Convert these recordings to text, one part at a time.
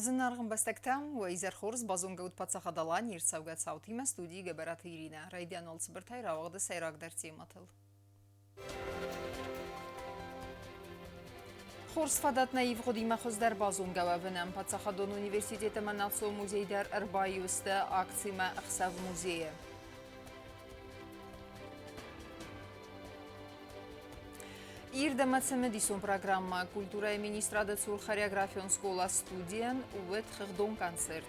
Зынаргъ ӕмбӕстӕгтӕ, уӕ изӕр хорз, базонгӕ ут Паддзахад Аланийы ӕрцӕугӕ цаутимӕ студийы Гӕбӕраты Иринӕ. Райдиан уал цыбыртӕй рауагъды сӕйрагдӕр темӕтыл. Хорз фадат нӕ ивгъуыдимӕ хуыздӕр базонгӕ уӕвынӕн Паддзахадон университет ӕмӕ Национ музей дӕр ӕрбаиу сты акцимӕ «Ӕхсӕв музейы». Ирд ӕмӕ цымыдисон программӕ Культурӕйы министрады цур хореографион скъола-студийӕн уыд хыгъдон концерт.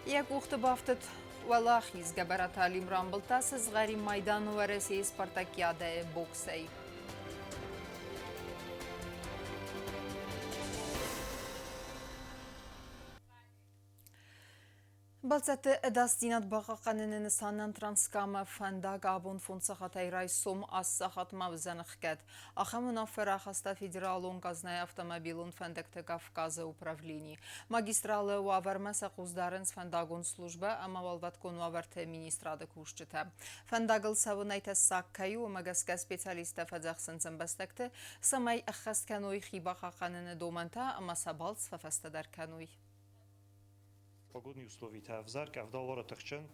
Йӕ къухты бафтыд уӕлахиз. Гӕбӕраты Алим рамбылдта сызгъӕрин майдан Уӕрӕсейы спартакиадӕйы боксӕй. Бӕлццӕтты ӕдасдзинад бахъахъхъӕныны нысанӕн Транскамӕ фӕндаг абон фондз сахатӕй райсом аст сахатмӕ уыдзӕн ӕхгӕд. Ахӕм уынаффӕ рахаста федералон къазнайы автомобилон фӕндӕгты Кавказы управлени. Магистралы уавӕрмӕ сӕ хъус дарынц фӕндагон службӕ ӕмӕ уӕлвӕткон уавӕрты министрады кусджытӕ. Фӕндагыл цӕуынӕй тӕссаг кӕй у, уымӕ гӕсгӕ специалисттӕ фӕдзӕхсынц ӕмбӕстӕгты, цӕмӕй ӕххӕст кӕной хи бахъахъхъӕныны домӕнтӕ ӕмӕ сӕ балц фӕфӕстӕдӕр кӕной. Погодный условитӕ ӕвзӕр къӕвда тыхджын,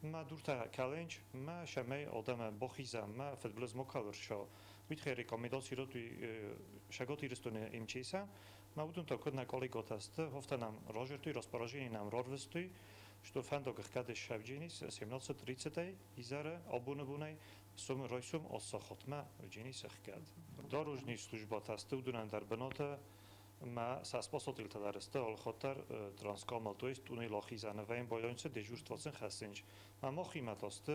ма дуртӕ кӕленч, ма сӕмӕй адӕмӕ бахиза, ма фыдбылыз ма кӕлырса. Уый тыххӕй рекомендаци радтой Цӕгат Ирыстоны МЧС-ӕн, ма уыдон та куыд нӕ коллегатӕ сты, афтӕ нӕм разырдтой, распоряжение нӕм рарвыстой, что фӕндаг ӕхгӕд ссӕвдженис 17:30-ӕй изӕры абоны бонӕй сомы райсом ассахатмӕ уыдженис ӕхгӕд. Дорожный службӕтӕ сты уыдонӕн дӕр бынаты ма сӕ спасательтӕ дӕр сты алыхатт дӕр транскамал, то есть туннел ахизӕны вӕййын байонцы дежурствосын хӕссынч. Ма махимӕ та сты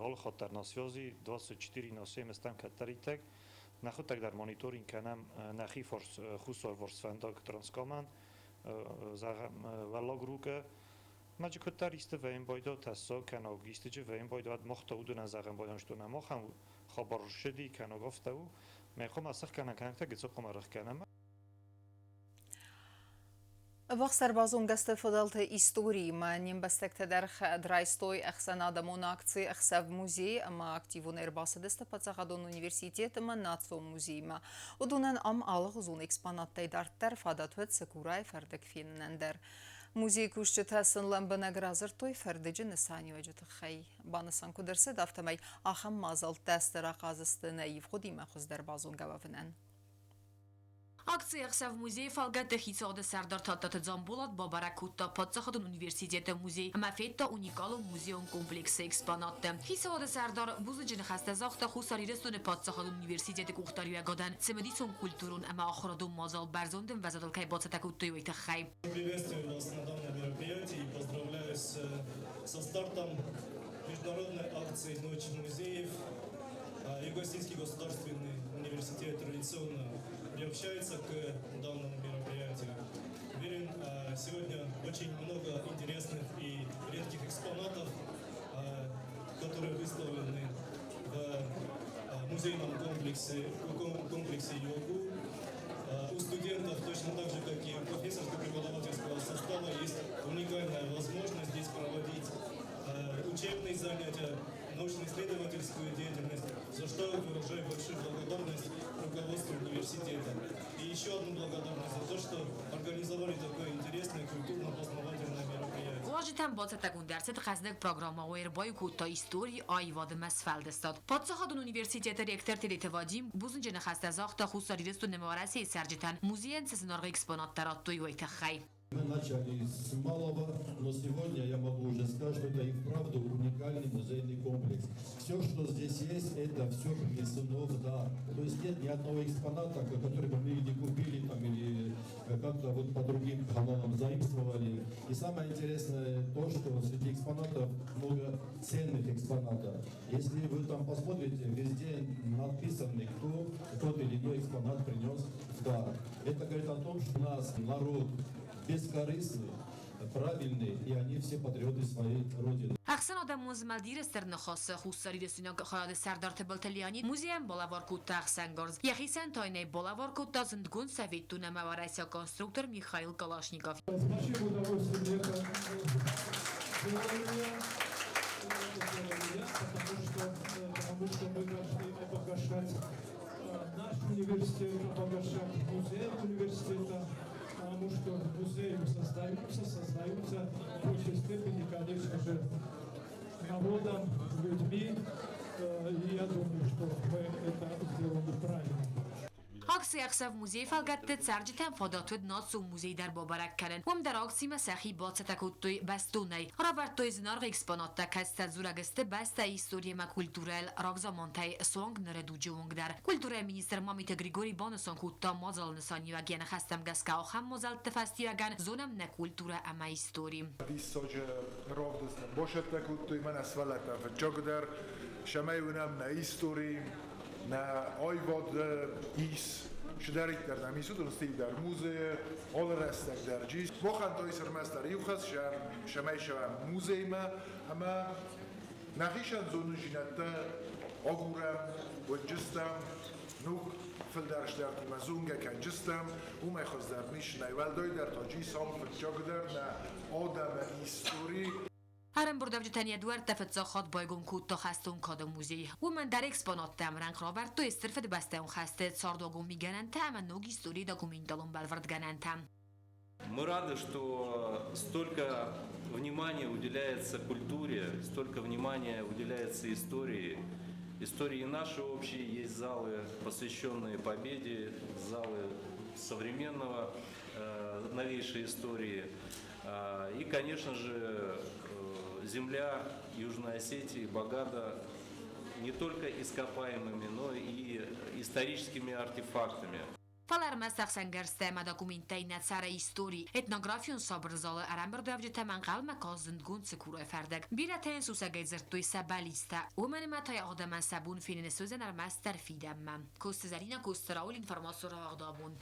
алыхатт дӕр на связи 24 на 7 стӕм кӕддӕриддӕр. Нӕхуыдтӕг дӕр мониторинг кӕнӕм нӕхи фарс хуссарварс фӕндаг Транскамӕн, зӕгъӕм, Уӕллаг Рукъы. Маджы куыддӕр исты вӕййын байдо тӕссаг кӕнӕг истыджы вӕййын байдо уӕд мах та уыдонӕн зӕгъӕн байон, что нӕ махӕн хабар ссыди кӕнӕг афтӕ у. Мӕ хъуамӕ сых кӕнӕм, кӕнӕг та гыццыл хъуамӕ рых кӕнӕм. Ӕввахс ӕрбазонгӕ фыдӕлты историимӕ не мбӕстӕгтӕ дӕр райстой ӕхсӕнадӕмон акци «Ӕхсӕв музейы» ӕмӕ активон ӕрбацыдысты паддзахадон университет ӕмӕ национ музеймӕ. Уыдонӕн ам алыгъуызон экспонаттӕй дарддӕр фадат уыд Цыкурайы фӕрдыг фенынӕн дӕр. Музейы кусджытӕ сын лӕмбынӕг радзырдтой фӕрдыджы нысаниуӕджы тыххӕй. Банысан куыд ӕрцыд, афтӕмӕй ахӕм мадзӕлттӕ стыр ахъаз сты нӕ ивгъуыдимӕ хуыздӕр базонгӕ уӕвынӕн. Акци «Ӕхсӕв музейы» фӕлгӕтты хицауады сӕрдар Тадтаты Дзамболат бабӕрӕг кодта паддзахадон университеты музей ӕмӕ федта уникалон музейон комплексы экспонаттӕ. Хицауады сӕрдар бузныджы ныхӕстӕ загъта Хуссар Ирыстоны паддзахадон университеты къухдариуӕгадӕн цымыдисон культурон ӕмӕ ахуырадон мадзал бӕрзонд ӕмвӕзадыл кӕй бацӕттӕ кодтой, уый тыххӕй. Приветствую вас на данном мероприятии и поздравляю со стартом международной акции «Ночь музеев». Юго-Осетинский государственный университет традиционно приобщается к данному мероприятию. Уверен, сегодня очень много интересных и редких экспонатов, которые выставлены в музейном комплексе ЮАГУ. У студентов, точно так же, как и у профессорско-преподавательского состава, есть уникальная возможность здесь проводить учебные занятия, научно-исследовательскую деятельность, за что выражаю большую благодарность руководству университета. И еще одну благодарность за то, что организовали такое интересное культурно-познавательное мероприятие. Уазджытӕн бацӕттӕгонд ӕрцыд хъӕздыг программӕ ӕрбаиу кодта истори, аивад ӕмӕ сфӕлдыстад. Паддзахадон университеты ректор Тедеты Вадим бузныджы ныхӕстӕ загъта Хуссар Ирыстоны ӕмӕ Уӕрӕсейы цӕрджытӕн, музейӕн цы зынаргъ экспонаттӕ радтой, уый тыххӕй. Мы начали с малого, но сегодня я могу уже сказать, что это и вправду уникальный музейный комплекс. Все, что здесь есть, это все принесено в дар. То есть нет ни одного экспоната, который бы мы или купили там, или как-то вот по другим каналам заимствовали. И самое интересное то, что среди экспонатов много ценных экспонатов. Если вы там посмотрите, везде написаны, кто тот или иной экспонат принес в дар. Это говорит о том, что у нас народ бескорыстный, правильный, и они все патриоты своей Родины. Ӕхсӕнадӕмон змӕлд Иры стыр ныхасы хуссарирыстойнаг хайады сӕрдар Тыбылты Леонид музейӕн балӕвар кодта ӕхсӕнгарз. Йӕхицӕн та йын ӕй балӕвар кодта зындгонд советтон ӕмӕ уӕрӕсейаг конструктор Михаил Калашников. С большим удовольствием это делаю я, потому что мы должны погашать наши Университет обогащать музей университета, потому что музеи создаются в большей степени, конечно же, народом, людьми. И я думаю, что мы это сделали правильно. Акцийы ӕхсӕв музейы фӕлгӕтты цӕрджытӕн фадат уыд национ музей дӕр бабӕрӕг кӕнын. Уым дӕр акцимӕ сӕхи бацӕттӕ кодтой бӕстонӕй. Равӕрдтой зынаргъ экспонаттӕ, кӕцытӕ дзурӕг сты бӕстӕйы истори ӕмӕ культурӕйыл рагзамантӕй суанг ныры дуджы онг дӕр. Культурӕйы министр Мамиты Григорий банысан кодта, мадзалы нысаниуӕг йӕ ныхӕстӕм гӕсгӕ ахӕм мадзӕлтты фӕстиуӕгӕн зонӕм нӕ культурӕ ӕмӕ истори. Диссаджы равдыст нын бацӕттӕ кодтой, мӕнӕ сывӕллӕттӕн фыццагдӕр, цӕмӕй уынӕм нӕ истори, нӕ аивад ис, цыдӕриддӕр нӕм ис, уыдон сты дӕр музейы, алы рӕстӕг дӕр ис. Махӕн та ис ӕрмӕстдӕр иу хӕс, цӕмӕй цӕуӕм музеймӕ ӕмӕ нӕхицӕн зонындзинӕдтӕ агурӕм, уынджыстӕм, ног фылдӕр стӕртимӕ зонгӕ кӕнджыстӕм, уымӕй хуыздӕр ницы нӕй. Уӕлдайдӕр та джисам фыццагдӕр нӕ адӕмы истори. Ӕрӕмбырдуӕвджытӕн йӕ дуӕрттӕ фыццаг хатт байгом кодта хӕстон кады музей. Уымӕн дӕр экспонаттӕ ӕмрӕнхъ равӕрдтой Стыр Фыдыбӕстӕйон хӕсты цардуагон мигӕнӕнтӕ ӕмӕ ног историйы документалон бӕлвырдгӕнӕнтӕ. Мы рады, что столько внимания уделяется культуре, столько внимания уделяется истории. Истории нашей общей, есть залы, посвященные победе, залы современного, новейшей истории. И, конечно же, земля Южной Осетии богата не только ископаемыми, но и историческими артефактами. Фӕлӕ ӕрмӕст ӕхсӕнгӕрзтӕ ӕмӕ документтӕй нӕ цӕры истори. Этнографион сабыр залы ӕрӕмбырдуӕвджытӕм ӕнхъӕлмӕ каст зындгонд цыкурайы фӕрдыг. Бирӕтӕ йын сусӕгӕй дзырдтой сӕ бӕллицтӕ. Уымӕн ӕмӕ та йӕ адӕмӕн сӕ бон фенын суыдзӕн ӕрмӕстдӕр фидӕнмӕ. Коцты Зӕринӕ, Коцты Рауль, информацион рауагъды абон.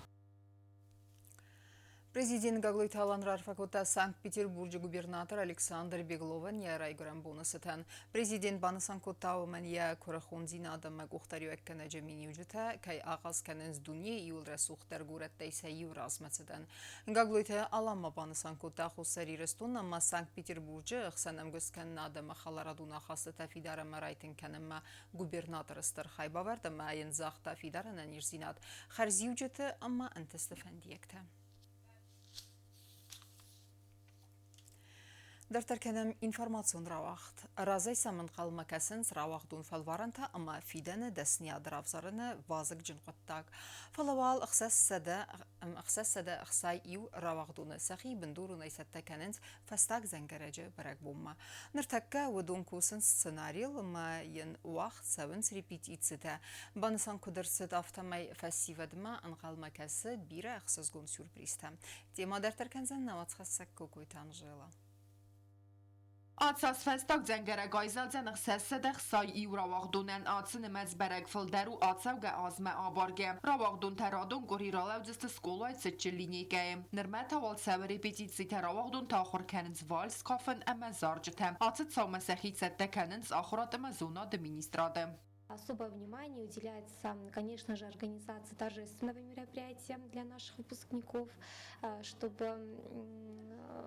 Президент Гаглойты Алан раарфӕ кодта Санкт-Петербурджы губернатор Александр Бегловӕн йӕ райгуырӕн боны цытӕн. Президент банысан кодта, уымӕн йӕ куырыхондзинад ӕмӕ къухдариуӕггӕнӕджы миниуджытӕ кӕй ахъаз кӕнынц дунейы иууыл рӕсугъддӕр горӕттӕй сӕ иу размӕцыдӕн. Гаглойты Алан ма банысан кодта, Хуссар Ирыстон ӕмӕ Санкт-Петербурджы ӕхсӕн ӕмгуысткӕнынад ӕмӕ хӕларадон ахастытӕ фидар ӕмӕ райтынг кӕнынмӕ губернаторы стыр хайбавӕрд ӕмӕ йын загъта фидар ӕнӕниздзинад, хӕрзиуджыты ӕмӕ ӕнтысты фӕндиӕгтӕ. Дарддӕр кӕнӕм информацион рауагъд. Разӕй сӕм ӕнхъӕлмӕ кӕсынц рауагъдон фӕлварӕнтӕ ӕмӕ фидӕны дӕсныйад равзарыны вазыгджын хъуыддаг. Фӕлӕ уал 661 рауагъдоны сӕхи бындуронӕй цӕттӕ кӕнынц фӕстаг дзӕнгӕрӕджы бӕрӕгбонмӕ. Ныртӕккӕ уыдон кусынц сценарийыл ӕмӕ йын уагъд цӕуынц репетицитӕ. Банысан куыд ӕрцыд, афтӕмӕй фӕсивӕдмӕ ӕнхъӕлмӕ кӕсы бирӕ ӕхсызгон сюрпризтӕ. Темӕ дарддӕр кӕндзӕн нӕ уацхӕссӕг Кокойты Анжела. Ацас фӕстаг дзӕнгӕрӕг айзӕлдзӕн 661 рауагъдонӕн. Ацы нымӕц бӕрӕг фылдӕр у ацӕугӕ азмӕ абаргӕ. Рауагъдонтӕ радон къуыри ралӕудзысты скъолайы цытджын линейкӕйы. Нырмӕ та уал цӕуы репетицитӕ, рауагъдонтӕ ахуыр кӕнынц вальс кафын ӕмӕ зарджытӕ. Ацы цаумӕ сӕхи цӕттӕ кӕнынц ахуырад ӕмӕ зонады министрады. Особое внимание уделяется, конечно же, организации торжественного мероприятия для наших выпускников, чтобы,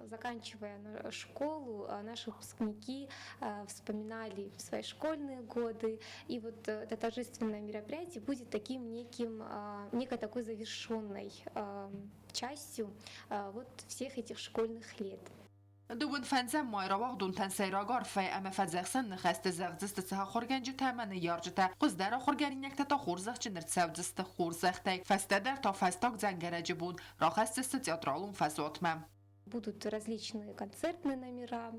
заканчивая школу, наши выпускники вспоминали свои школьные годы. И вот это торжественное мероприятие будет таким неким, некой такой завершенной частью вот всех этих школьных лет. Дыууын фӕндзӕм май рауагъдонтӕн сӕйраг арфӕ ӕмӕ фӕдзӕхсӕн ныхӕсты зӕгъдзысты сӕ ахуыргӕнджытӕ ӕмӕ ныййарджытӕ. Хуыздӕр ахуыргӕнинӕгтӕ та хорзӕхджын ӕрцӕудзысты хорзӕхтӕй. Фӕстӕдӕр та фӕстаг дзӕнгӕрӕджы бон рахӕсдзысты театралон фӕзуатмӕ. Будут различные концертные номера,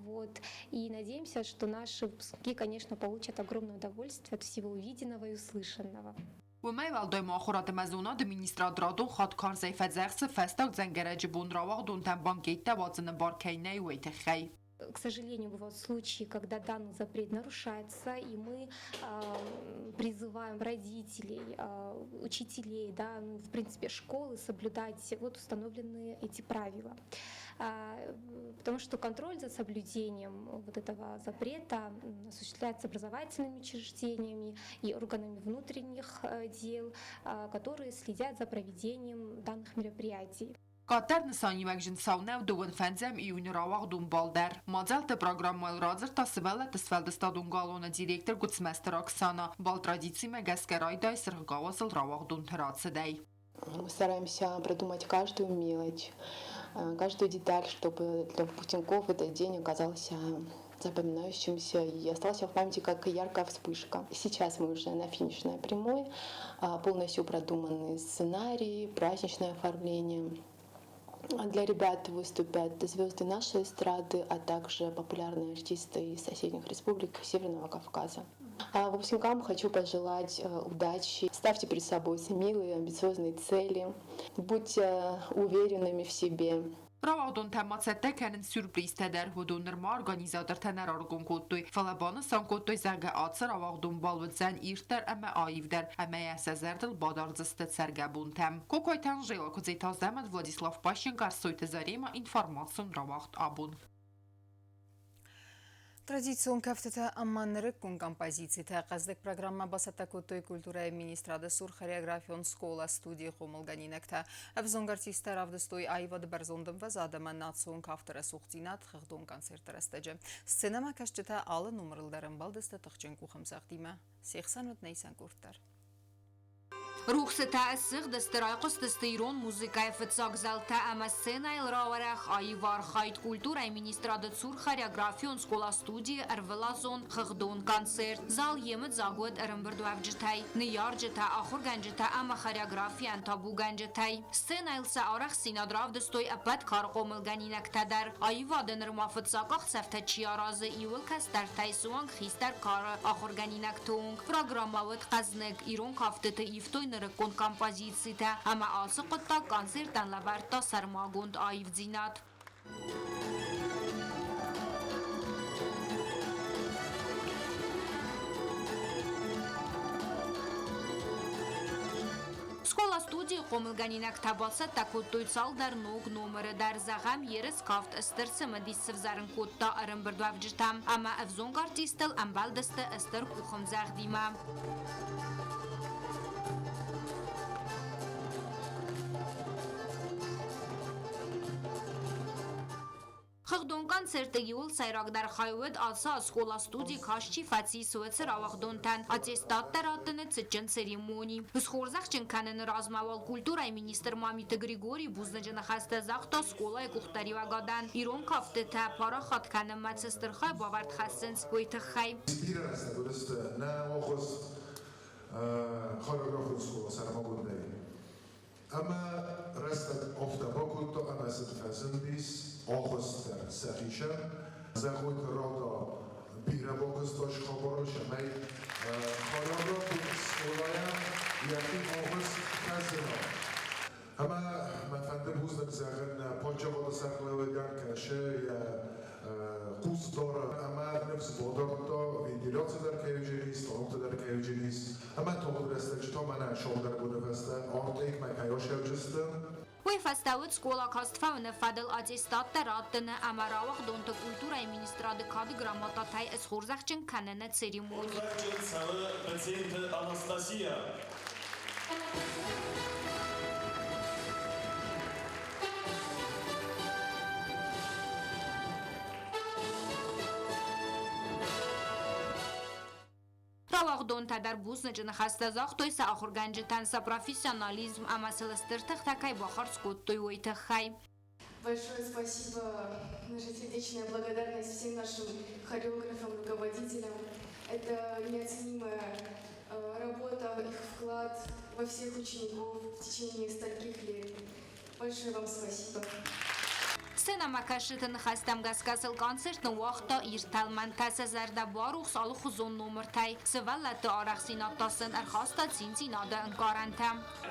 вот, и надеемся, что наши выпускники, конечно, получат огромное удовольствие от всего увиденного и услышанного. Уымӕй уӕлдай ма ахуырад ӕмӕ зонады министрад радон хатт карзӕй фӕдзӕхсы фӕстаг дзӕнгӕрӕджы бон рауагъдонтӕн банкеттӕ уадзыны бар кӕй нӕй, уый тыххӕй. К сожалению, бывают случаи, когда данный запрет нарушается, и мы призываем родителей, учителей, да, ну, в принципе, школы соблюдать вот установленные эти правила. Потому что контроль за соблюдением вот этого запрета осуществляется образовательными учреждениями и органами внутренних дел, которые следят за проведением данных мероприятий. Къаддӕр нысаниуӕгджын цау нӕу дыууын фӕндзӕм июны рауагъдон бал дӕр. Мадзӕлтты программӕйыл радзырдта сывӕллӕтты сфӕлдыстадон галуаны директор Гуыцмӕзты Оксана. Бал традицимӕ гӕсгӕ райдайы цыргъ гауызыл рауагъдонты рацыдӕй. Мы стараемся продумать каждую мелочь, каждую деталь, чтобы для выпускников этот день оказался запоминающимся и остался в памяти как яркая вспышка. Сейчас мы уже на финишной прямой, полностью продуманы сценарии, праздничное оформление. Для ребят выступят звезды нашей эстрады, а также популярные артисты из соседних республик Северного Кавказа. А выпускникам хочу пожелать удачи. Ставьте перед собой смелые, амбициозные цели. Будьте уверенными в себе. Рауагъдонтӕ ма цӕттӕ кӕнынц сюрпризтӕ дӕр, уыдон нырма организатортӕ нӕ раргом кодтой, фӕлӕ банысан кодтой, зӕгъгӕ, ацы рауагъдон бал уыдзӕн ирддӕр ӕмӕ аивдӕр ӕмӕ йӕ сӕ зӕрдыл бадардзысты цӕргӕбонтӕм. Кокойты Анжела, Куыдзеты Азӕмӕт, Владислав Пащенко, Ӕрсойты Заремӕ, информацион рауагъд абон. Традицион кӕфтытӕ ӕмӕ нырыккон композицитӕ хъӕздыг программӕ бацӕттӕ кодтой культурӕйы министрады цур хореографион скъола-студийы хъомылгӕнинӕгтӕ. Ӕвзонг артисттӕ равдыстой аивады бӕрзонд ӕмвӕзад ӕмӕ национ кафты рӕсугъддзинад хыгъдон концерты рӕстӕджы. Сценӕмӕкӕсджытӕ алы номырыл дӕр ӕмбӕлдысты тыхджын къухӕмдзӕгъдимӕ. Се хсӕн уыд нӕ исӕн къорд дӕр. Рухсытӕ ссыгъдысты, райхъуыстысты ирон музыкӕйы фыццаг зӕлтӕ ӕмӕ сценӕйыл рауӕрӕх аив архайд культурӕйы министрады цур хореографион скъола-студийы ӕрвылазон хыгъдон концерт. Зал йемыдзаг уыд ӕрӕмбырдуӕвджытӕй, ныййарджытӕ, ахуыргӕнджытӕ ӕмӕ хореографийӕн табугӕнджытӕй. Сценӕйыл сӕ арӕхстдзинад равдыстой ӕппӕт кары хъомылгӕнинӕгтӕ дӕр. Аивады нырма фыццаг къахдзӕфтӕ чи аразы, иуыл кӕстӕртӕй суанг хистӕр кары ахуыргӕнинӕгты онг. Программӕ уыд хъӕзныг, ирон кӕфтыты ивтой нырыккон композицитӕ ӕмӕ ацы хъуыддаг концертӕн лӕвӕрдта сӕрмагонд аивдзинад. Скъола-студийы хъомылгӕнинӕгтӕ бацӕттӕ кодтой цалдӕр ног номыры дӕр. Зӕгъӕм, ерыс кафт стыр цымыдис сывзӕрын кодта ӕрӕмбырдуӕвджытӕм ӕмӕ ӕвзонг артисттыл ӕмбӕлдысты стыр къухӕмдзӕгъдимӕ. Хыгъдон концерты иууыл сӕйрагдӕр хай уыд ацы аз скъола-студи каст чи фӕцис, уыцы рауагъдонтӕн аттестаттӕ раттыны цытджын церемони. Схорзӕхджын кӕныны размӕ уал культурӕйы министр Мамиты Григорий бузныджы ныхӕстӕ загъта скъолайы къухдариуӕгадӕн ирон кӕфтытӕ парахат кӕнынмӕ цы стыр хайбавӕрд хӕссынц, уый тыххӕй. Бирӕ рӕстӕг уыдысты нӕ охъуыст хореографон скъола сӕрмагондӕй. Ӕмӕ рӕстӕг афтӕ бакодта, ӕмӕ сын фӕзындис агъуыст дӕр сӕхицӕн. Зӕгъойты Рада бирӕ бакуыста хабары, цӕмӕй хореографон скъолайӕн йӕхи агъуыст фӕзына. Ӕмӕ мӕ фӕнды бузныг зӕгъын нӕ паддзахады сӕргълӕууӕгӕн, кӕсы йӕ хъус дары ӕмӕ ныфс бадардта, вентиляци дӕр кӕй уыдзӕнис, станоктӕ дӕр кӕй уыдзӕнис. Ӕмӕ тагъд рӕстӕджы та мӕнӕ саудӕргоны фӕстӕ артекмӕ кӕй асӕуджысты. Уый фӕстӕ уыд скъола каст фӕуыны фӕдыл аттестаттӕ раттыны ӕмӕ рауагъдонты культурӕйы министрады кады грамотатӕй схорзӕхджын кӕныны церемони. Цӕуы пациенты Анастасия. Рауагъдонтӕ дӕр бузныджы ныхӕстӕ загътой сӕ ахуыргӕнджытӕн сӕ профессионализм ӕмӕ сыл стыр тыхтӕ кӕй бахардз кодтой, уый тыххӕй. Большое спасибо, наша сердечная благодарность всем нашим хореографам, руководителям. Это неоценимая работа, их вклад во всех учеников в течение стольких лет. Большое вам спасибо. Сценӕмӕкӕсджыты ныхӕстӕм гӕсгӕ сыл концерт ныууагъта ирд тӕлмӕнтӕ, сӕ зӕрдӕ барухс алыхуызон номыртӕй. Сывӕллӕтты арӕхстдзинад та сын ӕрхаста циндзинады ӕнкъарӕнтӕ.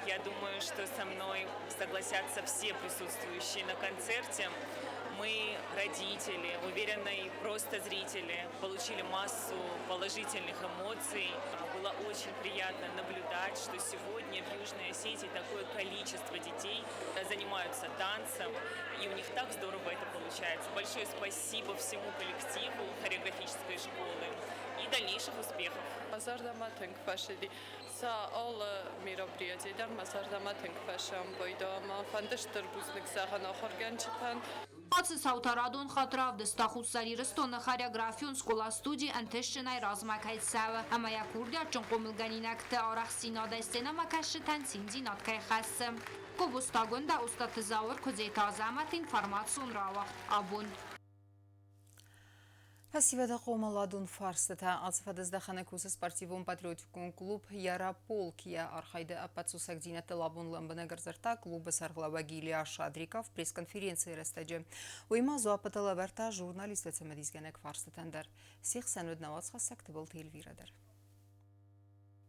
Я думаю, что со мной согласятся все присутствующие на концерте. Мы, родители, уверенно, и просто зрители, получили массу положительных эмоций. Было очень приятно наблюдать, что сегодня в Южной Осетии такое количество детей занимаются танцем, и у них так здорово это получается. Большое спасибо всему коллективу хореографической школы и дальнейших успехов. Мӕ зӕрдӕмӕ тынг фӕцыди. Сӕ алы мероприятие дӕр мӕ зӕрдӕмӕ тынг фӕсӕмбӕлд. Мӕ фӕнды стыр бузныг зӕгъын ахуыргӕнджытӕн. Ацы цау та радон хатт равдыста, Хуссар Ирыстоны хореографион скъола-студи ӕнтыстджынӕй размӕ кӕй цӕуы ӕмӕ йӕ курдиатджын хъомылгӕнинӕгты арӕхстдзинадӕй сценӕмӕкӕсджытӕн циндзинад кӕй хӕссы. Гобозты Агуындӕ, Остъаты Зауыр, Куыдзеты Азӕмӕт, информацион рауагъд «Абон». Фӕсивӕды хъомыладон фарстытӕ ацы фӕдыздӕхӕны кусы спортивон-патриотикон клуб «Ярополк». Йӕ архайды ӕппӕт сусӕгдзинӕдтыл абон лӕмбынӕг ӕрдзырдта клубы сӕргълӕууӕг Илья Шадриков пресс-конференцийы рӕстӕджы. Уый ма дзуаппытӕ лӕвӕрдта журналистты цымыдисгӕнӕг фарстытӕн дӕр. Се хсӕн уыд нӕ уацхӕссӕг Тыбылты Эльвирӕ дӕр.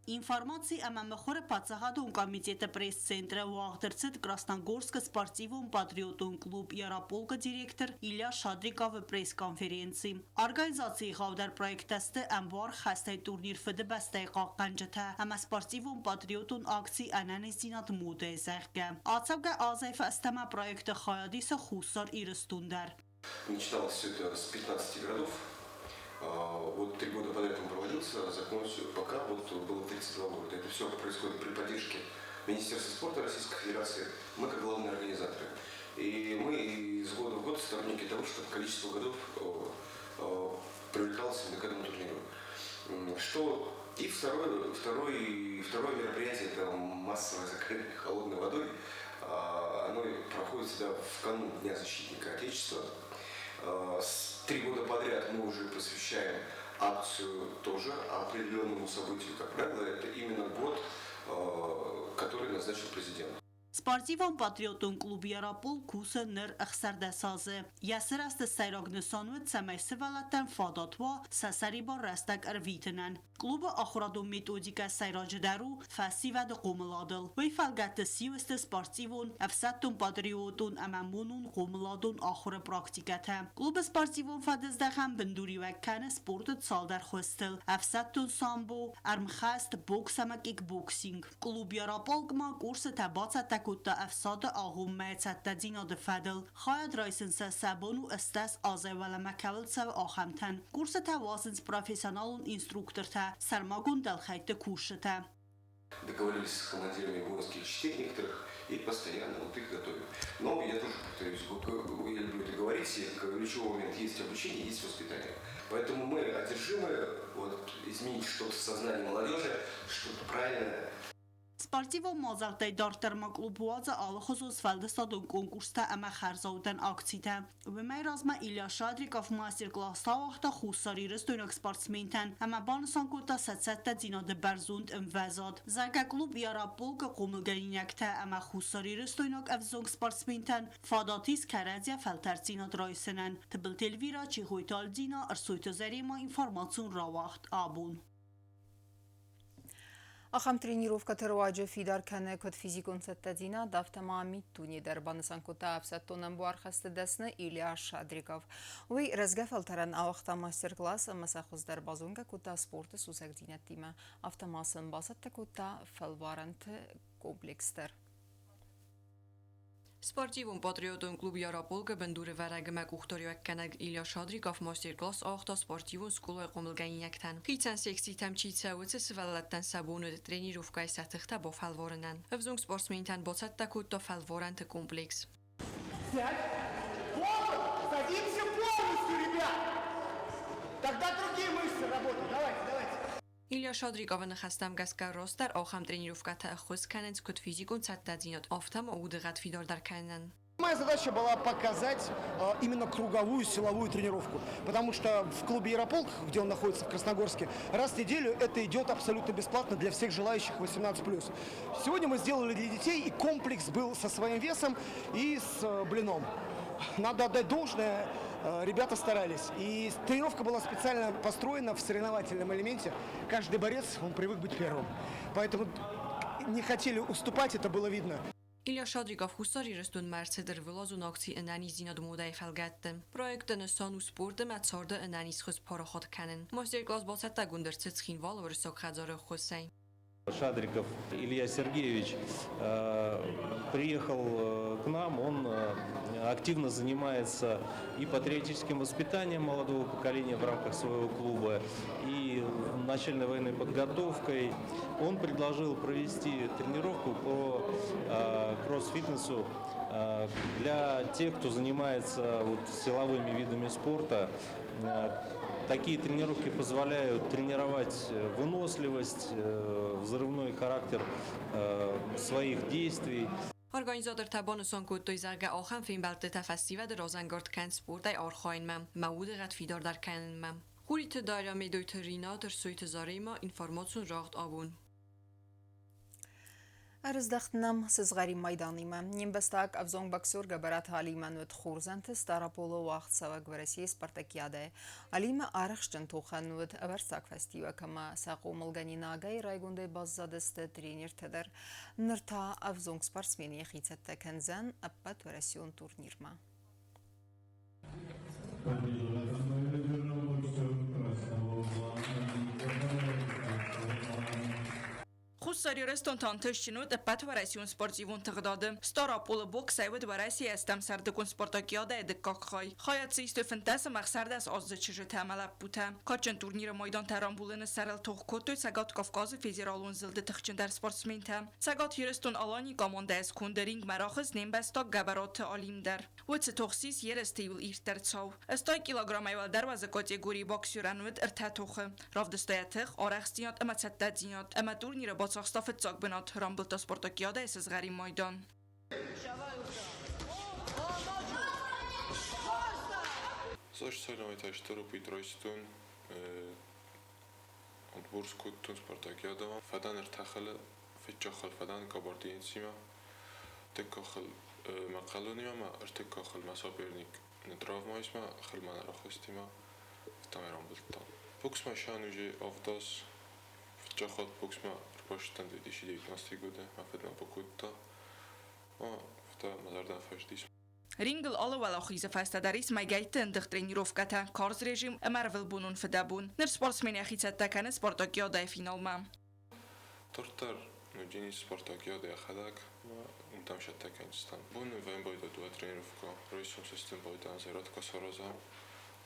Информаци ӕмӕ мыхуыры паддзахадон комитеты пресс-центры уагъд ӕрцыд Красногорскы спортивон-патриотон клуб «Ярополк»-ы директор Илья Шадриковы пресс-конференци. Организацийы егъаудӕр проекттӕ сты ӕмбуар хӕстӕй турнир «Фыдыбӕстӕйы хъахъхъӕнджытӕ» ӕмӕ спортивон-патриотон акци «Ӕнӕниздзинад модӕйы», зӕгъгӕ. Ацӕугӕ азӕй фӕстӕмӕ проекты хайад исы Хуссар Ирыстон дӕр. Начиналось все это с 15 городов. Вот 3 года подряд он проводился, закончился, пока вот было 32 города. Это все происходит при поддержке Министерства спорта Российской Федерации. Мы как главные организаторы. И мы из года в год сторонники того, чтобы количество городов привлекалось именно к этому турниру. Что и второе мероприятие – это массовое закаление холодной водой. Оно проходит всегда в канун Дня защитника Отечества. 3 года подряд мы уже посвящаем акцию тоже определенному событию. Как правило, это именно год, который назначил президент. Спортивон-патриотон клуб «Ярополк» кусы ныр 16 азы. Йӕ сырӕзты сӕйраг нысан уыд, цӕмӕй сывӕллӕттӕн фадат уа сӕ сӕрибар рӕстӕг ӕрвитынӕн. Клубы ахуырадон методикӕ сӕйраджыдӕр у фӕсивӕды хъомыладыл. Уый фӕлгӕтты сиу сты спортивон, ӕфсӕддон-патриотон ӕмӕ монон хъомыладон ахуыры практикӕтӕ. Клубы спортивон фӕдыздӕхӕн бындуриуӕг кӕны спорты цалдӕр хуызтыл: ӕфсӕддон самбо, ӕрмхӕст, бокс ӕмӕ кикбоксинг. Клуб «Ярополк» ма курсытӕ бацӕттӕ кодта ӕфсады агъоммӕ цӕттӕдзинады фӕдыл. Хайад райсын сӕ сӕ бон у 18 азӕй уӕлӕмӕ кӕуыл цӕуы, ахӕмтӕн. Курсытӕ уадзынц профессионалон инструктортӕ, сӕрмагонд дӕлхӕйтты кусджытӕ. Договорились с командирами воинских частей некоторых и постоянно вот их готовим. Но я тоже повторюсь, я люблю это говорить, ключевой момент: есть обучение, есть воспитание. Поэтому мы одержимы вот, изменить что-то в сознании молодежи, что-то правильное. Спортивон мадзӕлттӕй дарддӕр ма клуб уадзы алыхуызон сфӕлдыстадон конкурстӕ ӕмӕ хӕрзаудӕн акцитӕ. Уымӕй размӕ Илья Шадриков мастер-класс ауагъта хуссарирыстойнаг спортсментӕн ӕмӕ банысан кодта сӕ цӕттӕдзинады бӕрзонд ӕмвӕзад. Зӕгъгӕ, клуб «Ярополк»-ы хъомылгӕнинӕгтӕ ӕмӕ хуссарирыстойнаг ӕвзонг спортсментӕн фадат ис кӕрӕдзийӕ фӕлтӕрддзинад райсынӕн. Тыбылты Эльвира, Чихойты Альдина, Ӕрсойты Заремӕ, информацион рауагъд «Абон». Ахӕм тренировкӕты руаджы фидар кӕны куыд физикон цӕттӕдзинад, афтӕ ма миддуне дӕр, банысан кодта ӕфсӕддон ӕмбуархӕсты дӕсны Илья Шадриков. Уый рӕзгӕ фӕлтӕрӕн ауагъта мастер-класс ӕмӕ сӕ хуыздӕр базонгӕ кодта спорты сусӕгдзинӕдтимӕ. Афтӕ ма сын бацӕттӕ кодта фӕлварӕнты комплекс дӕр. Спортивон-патриотон клуб «Ярополк»-ы бындурӕвӕрӕг ӕмӕ къухдариуӕггӕнӕг Илья Шадриков мастер-класс ауагъта спортивон скъолайы хъомылгӕнинӕгтӕн. Хицӕн секцитӕм чи цӕуы, уыцы сывӕллӕттӕн сӕ бон уыд тренировкӕйы сӕ тыхтӕ бафӕлварынӕн. Ӕвзонг спортсментӕн бацӕттӕ кодта фӕлварӕнты комплекс. Сядь! Пол! Садимся полностью, ребят! Тогда другие мышцы работают. Давайте, давайте. Илья Шадриковы ныхӕстӕм гӕсгӕ растдӕр ахӕм тренировкӕтӕ ӕххуыс кӕнынц куыд физикон цӕттӕдзинад, афтӕ ма удыгъӕд фидардӕр кӕнынӕн. Моя задача была показать именно круговую силовую тренировку, потому что в клубе «Ярополк», где он находится в Красногорске, раз в неделю это идет абсолютно бесплатно для всех желающих 18+. Сегодня мы сделали для детей, и комплекс был со своим весом и с блином. Надо отдать должное, ребята старались. И тренировка была специально построена в соревновательном элементе. Каждый борец, он привык быть первым. Поэтому не хотели уступать, это было видно. Илья Шадриков Хуссар Ирыстонмӕ ӕрцыд ӕрвылазон акци Ӕнӕниздзинады модӕйы фӕлгӕтты. Проекты нысан у спорт ӕмӕ царды ӕнӕнизхуыз парахат кӕнын. Мастер-класс бацӕттӕгонд ӕрцыд Цхинвалы Уырыссаг хӕдзары ӕххуысӕй. Шадриков Илья Сергеевич приехал к нам, он активно занимается и патриотическим воспитанием молодого поколения в рамках своего клуба, и начальной военной подготовкой. Он предложил провести тренировку по кросс-фитнесу для тех, кто занимается вот силовыми видами спорта. Такие тренировки позволяют тренировать выносливость, взрывной характер своих действий. Организатортӕ банысан кодтой, зӕгъгӕ, ахӕм фембӕлдтытӕ фӕсивӕды разӕнгард кӕнынц спортӕй архайынмӕ, ӕмӕ удыгъӕд фидардӕр кӕнынмӕ. Хуриты Дарья, Медойты Ринат, Ӕрсойты Заремӕ, информацион рагъд абон. Ӕрыздӕхт нӕм сызгъӕрин майданимӕ. Не мбӕстаг ӕвзонг боксер Гӕбӕраты Алимӕн уыд хорзӕнты Стъараполы уагъдцӕуӕг Уӕрӕсейы спартакиадӕйы. Алимӕ арӕхстджын тохӕн уыд ӕвӕрццаг фӕстиуӕг ӕмӕ сӕ хъомылгӕнинагӕй райгондӕй баззадысты тренертӕ дӕр. Ныр та ӕвзонг спортсмен йӕхи цӕттӕ кӕндзӕн ӕппӕтуӕрӕсеон турнирмӕ. Хуссар Ирыстон та ӕнтыстджын уыд ӕппӕтуӕрӕсеон спортивон тыгъдады. Стъараполы боксӕй уыд Уӕрӕсейы ӕстӕм сӕрдыгон спартакиадӕйы дыккаг хай. Хайад дзы истой 15 ӕмӕ 16 аздзыд чызджытӕ ӕмӕ лӕппутӕ. Кадджын турниры майдантӕ рамбулыны сӕрыл тох кодтой Цӕгат Кавказы федералон зылды тыхджындӕр спортсментӕ. Цӕгат Ирыстон-Аланийы командӕйы сконды рингмӕ рахызт не мбӕстаг Гӕбӕраты Алим дӕр. Уыцы тох ссис ерысты иуыл ирддӕр цау. 80 килограммӕй уӕлдӕр уӕзы категорийы боксерӕн уыд ӕртӕ тохы. Равдыста йӕ тых, арӕхстдзинад ӕмӕ цӕттӕдзинад, ӕмӕ турниры бацахста фыццаг бынат, рамбылдта спартакиадӕйы сызгъӕрин майдан. Сӕрнӕй стыр райстон отбор кодтон спартакиадӕмӕ. Фӕдӕн ӕртӕ халы, фыццаг хал фӕдӕн кабардинецимӕ, дыккаг хал мӕхъӕлонимӕ ӕмӕ ӕртыккаг хал мӕ соперник травма ис мӕ хылмӕ нӕ рахызтимӕ, афтӕмӕй рамбылдтам. Боксмӕ сӕн уже 7 аз, фыццаг хатт боксмӕ ӕрбацыдтӕн 2019 годы, мӕ фыд мӕ бакодта. Афтӕ мӕ зӕрдӕмӕ фӕзындис. Рингыл алы уӕлахизы фӕстӕ дӕр ис мӕйгӕйтты ӕндыгъд тренировкӕтӕ, карз режим ӕмӕ ӕрвылбонон фыдӕбон. Ныр спортсмен йӕхи цӕттӕ кӕны спартакиадӕйы финалмӕ. Дарддӕр уыдис спартакиадӕ йӕхӕдӕг, уым там цӕттӕ кӕндзыстӕм. Бон вӕййы байдыдта дыууӕ тренировкӕ, райсом сыстын байдайӕм зарядкӕ саразӕм,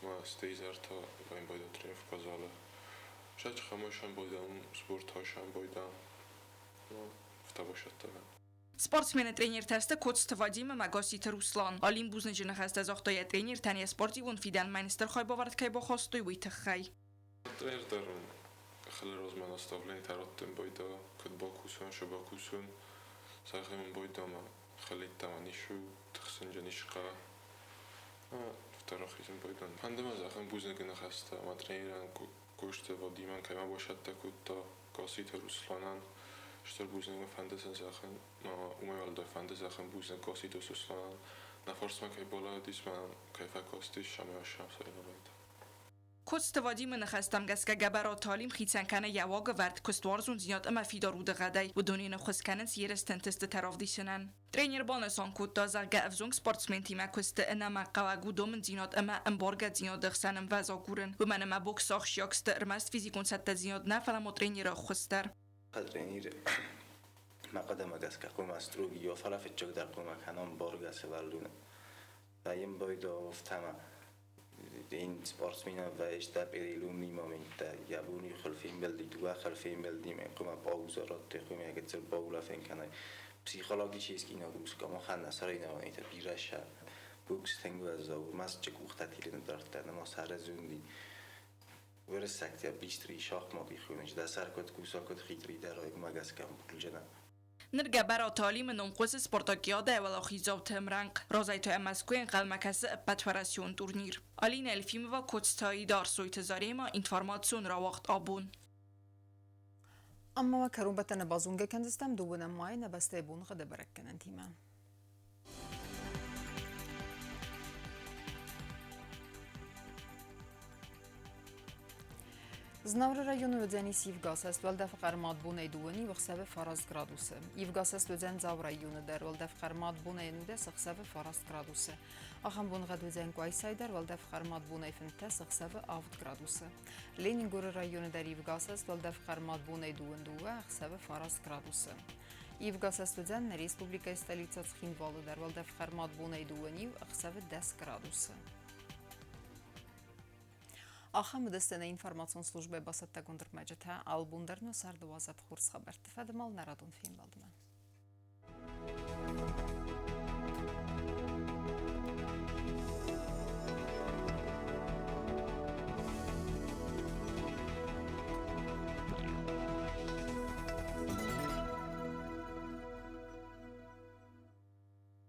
ӕмӕ стӕй изӕр та вӕййы байдыдта тренировкӕ залы. Сӕчхӕмӕ байдайӕм, сбортӕ байдайӕм, афтӕ бацӕттӕ кӕнӕм. Спортсмены тренертӕ сты Коцты Вадим ӕмӕ Гасситы Руслан. Алим бузныджы ныхӕстӕ загъта йӕ тренертӕн, йӕ спортивон фидӕнмӕ йын стыр хайбавӕрд кӕй бахастой, уый тыххӕй. Тренер дӕр хылы размӕ наставление раттын байдайа, куыд бакусон, цы бакусон, сӕхимӕ байдайа ӕмӕ хӕлиттӕмӕ ницы тыхсынджын ис хъӕ. Афтӕ рахизын байдайын. Фӕнды мӕ зӕгъын бузныджы ныхӕстӕ мӕ тренерӕн Коцты Вадимӕн, кӕй мӕ бацӕттӕ кодта, Гасситы Русланӕн. Стыр бузныг мӕ фӕнды сын зӕгъын, уымӕй уӕлдай фӕнды зӕгъын бузныг Гасситы Сосланӕн, нӕ фарсмӕ кӕй балӕууыдис ӕмӕ кӕй фӕкастис ӕмӕ ахӕм соревнованиты. Коцты Вадимы ныхӕстӕм гӕсгӕ Гӕбӕраты Алим хицӕн кӕны йӕ уагӕвӕрд, куыстуарзондзинад ӕмӕ фидар удыгъӕдӕй. Уыдон йын ӕххуыс кӕнынц ерысты ӕнтыстытӕ равдисынӕн. Тренер банысан кодта, зӕгъгӕ, ӕвзонг спортсментимӕ куысты ӕнӕмӕнгхъӕуӕг у домындзинад ӕмӕ ӕмбаргӕдзинады ӕхсӕн ӕмвӕз агурын. Уымӕн ӕмӕ боксы ахсджиаг сты ӕрмӕст физикон цӕттӕдзинад нӕ, фӕлӕ ма тренеры ӕххуыс дӕр. Тренер мӕ хъуыдымӕ гӕсгӕ хъуамӕ строгий уа, фӕлӕ фыццагдӕр хъуамӕ кӕна ӕмбаргӕ сывӕллоны. Йын байдайа афтӕмӕ ин спортсменӕн вӕййы переломный моменттӕ, йӕ бони хыл фембӕлди, дыууӕ хыл фембӕлди, хъуамӕ пауза радтай, хъуамӕ гыццыл баулӕфын кӕнай. Психологически нагрузка махӕн нӕ соревнованийтӕ бирӕ сӕ. Бокс тынг уӕззау у, мӕсчъы къухтӕ тилыны дарддӕр нӕма саразунди. Уырыссӕгтӕ быстрый шахматы хонынц, дӕ сӕр куыд куса, куыд хитрый дарай, уымӕ гӕсгӕ ӕмбулджынӕ. Ныр Гӕбӕраты Алимы ном хъуысы спартакиадӕйы уӕлахиздзауты ӕмрӕнхъ. Разӕй та йӕм Мӕскуыйы ӕнхъӕлмӕ кӕсы ӕппӕтуӕрӕсеон турнир. Алина Елфимова, Коцты Аида, Ӕрсойты Заремӕ, информацион рауагъд абон. Ӕмӕ кӕронбӕттӕны базонгӕ кӕндзыстӕм дыууынӕм майы нӕ бӕстӕйы боныгъӕды бӕрӕггӕнӕнтимӕ. Знавры районы уыдзӕнис ивгӕсӕст, уӕлдӕфы хъӕрмад бонӕй 29, ӕхсӕвы 9 градусы. Ивгӕсӕст уыдзӕн Дзауы районы дӕр, уӕлдӕфы хъӕрмад бонӕй 11, ӕхсӕвы 9 градусы. Ахӕм боныгъӕд уыдзӕн Къуайсайы дӕр, уӕлдӕфы хъӕрмад бонӕй 15, ӕхсӕвы 7 градусы. Ленингоры районы дӕр ивгӕсӕст, уӕлдӕфы хъӕрмад бонӕй 22, ӕхсӕвы 9 градусы. Ивгӕсӕст уыдзӕн нӕ республикӕйы столицӕ Цхинвалы дӕр, уӕлдӕфы хъӕрмад бонӕй 21, ӕхсӕвы 10 градусы. Ахӕм уыдысты нӕ информацион службӕйы бацӕттӕгонд ӕрмӕджытӕ. Алыбон дӕр нӕ царды уадзӕд хорз хабӕртты фӕдыл нӕ радон фембӕлдмӕ.